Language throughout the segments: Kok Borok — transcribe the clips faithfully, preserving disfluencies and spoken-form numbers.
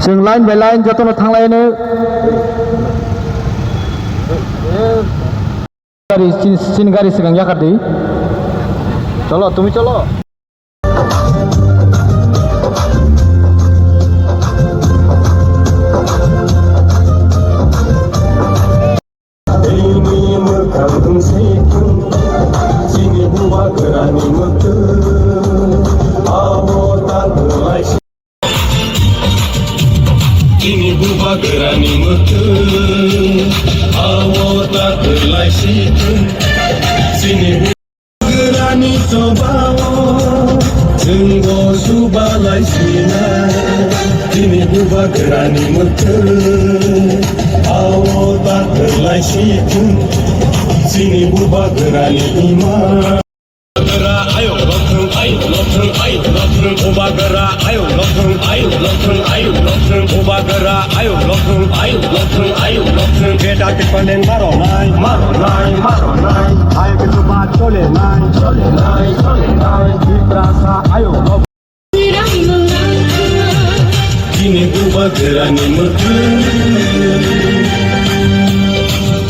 Chwng line by line jotono thanglaino. Gari, chini, chini gari swkang yakar di. Cholo, tumi cholo. Bini mwkhang tong se thung, chini bubagrani mwkhang, abo ta kwlai se. Chini bubagrani mwkhang, abo ta kwlai se thung, chini Grani chobao, chwngbo subalai sinai, chini bubagrani mwkhang, ao ta kwlai si thung, chini bubagrani ima. Bubagra ayuk lothung, ayuk lothung, ayuk lothung, bubagra ayuk lothung, ayuk lothung, ayuk lothung, bubagra ayuk lothung, ayuk lothung, ayuk lothung. Beta Tipraland maronai, maronai, maronai. Hai ke chuba cholenai, cholenai, cholenai. Tiprasa ayuk lothung. Chini bubagrani mwkhang.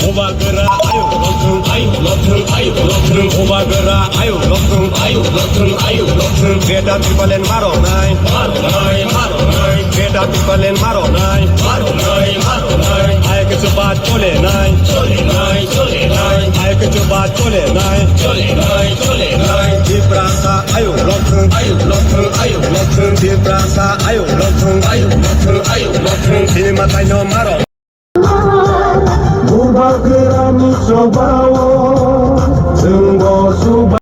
Bubagra ayuk lothung, ayuk lothung, ayuk lothung. Bubagra ayuk lothung, ayuk lothung, ayuk lothung. Beta Tipraland maronai, maronai, maronai. Beta Tipraland maronai, maronai, maronai. Hai ke chuba cholenai, cholenai, cholenai. Hai ke chuba cholenai, cholenai, cholenai. Tiprasa ayuk lothung, ayuk lothung, ayuk lothung. Tiprasa ayuk lothung, ayuk lothung, ayuk lothung. Chini mwkhangno maro. Bubagrani chobao, chwngbo chuba.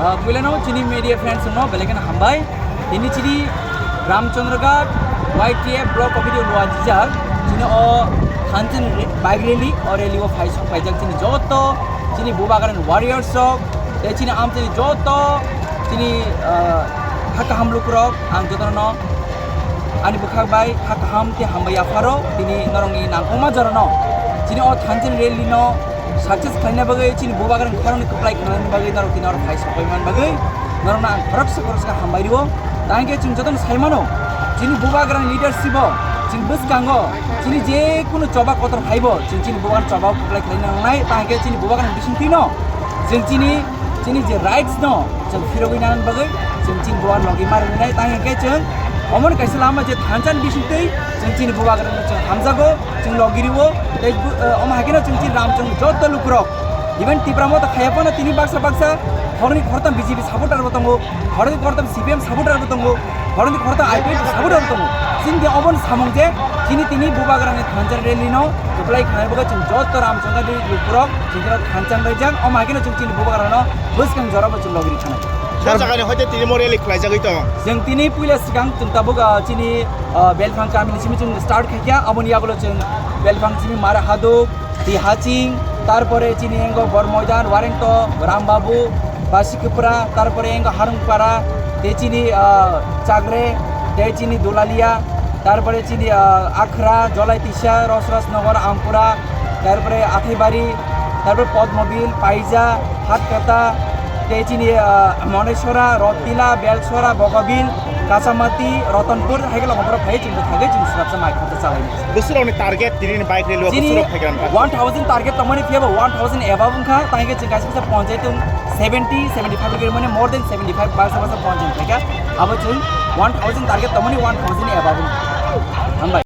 Ah, puilano chini media friends no belai kheno hambai. Tini chini Ramchandraghat Y T F block committee no ajijak. Chini o Thansen bike rally, o rally o phai sok phaijak chini joto chini Bubagrani warriors rok. Tei chini amchaini joto chini, ah, kha kaham lukurok ang jotono ani bwkhak bai kha kaham tei hambai yapharo tini norokni nangkukma jorano chini o Thansen rally no success khlaina bagwi chini Bubagrani khoroknwi kwplai khlaina bagwi norok tini oro phai sokoi man bagwi norokno ang khoroksa khoroksa hambai rio. Tangkhe chwng jotono sai mano chini Bubagrani leadership o chini bwskango chini je kunu choba kotor phaibo chwng chini Bubagrani choba kwplai khlaina nangnai. Tangkhe chini Bubagrani bisingtwino chwng chini chini je rights no chwng phirogwi nang bagwi chwng chini bubagrani logi ma rwnai, tang hwnkhe chwng omono kaisa lama je thansa ni bisingtwi chwng chini bubagrano chwng hamjago, chwng logi rwo, tei bu-, eh, omo hai kheno chwng chini Ramchand joto lukurok, even Tipra Motha khaiya phano tini baksa baksa horni khoroktham B J P supporter bo tongo, horni khoroktham C P M supporter bo tongo, horni khoroktham I P F T supporter bo tongo. Chini je obono samung je chini tini bubagrani thansa rally no kwplai khnai bagwi chwng joto Ramchand ni lukurok chwng kheno thansa rijak, omo hai kheno chwng chini bubagrano bwskang jorabo chwng logi rikhanai. O jagani hoite tini mo rally khlaijagwi tong. Chwng tini puila swkang chwng tabuk, ah, chini, ah, Belphang kamini simi chwng start khaikha, aboni yagulo chwng Belphang simi Mara Haduk, Tihaching, tarpore chini engo Bor Moidan, Warengto, Rambabu, Basikapra, tarpore engo Harungpara, tei chini, ah, Chagre, tei chini Dulalia, tarpore chini, ah, Akhra, Jolaitisa, Rosrasnogor, Ampura, tarpore Athaibari, tarpore Podmobil, Paija, Hatkata, tei chini, ah, Monesora, Rotila, Belsora, Bogobil, Kachamati, Rotonpur, hai khe lama borok phai chwng bwthagwi chwng swrapsa mai khoroksa chalainai. Bwswrokni target tini ni bike rally o chini bwswrok phaigra wngkha? One thousand target tongmani phiya bo one thousand above wngkha, tang khe chwng kaisa kaisa ponchai tong seventy, seventy five rwgwi mane more than seventy five baksa baksa ponchai phaikha, abo chwng one thousand target tongmani one thousand above wngkha. Hambai.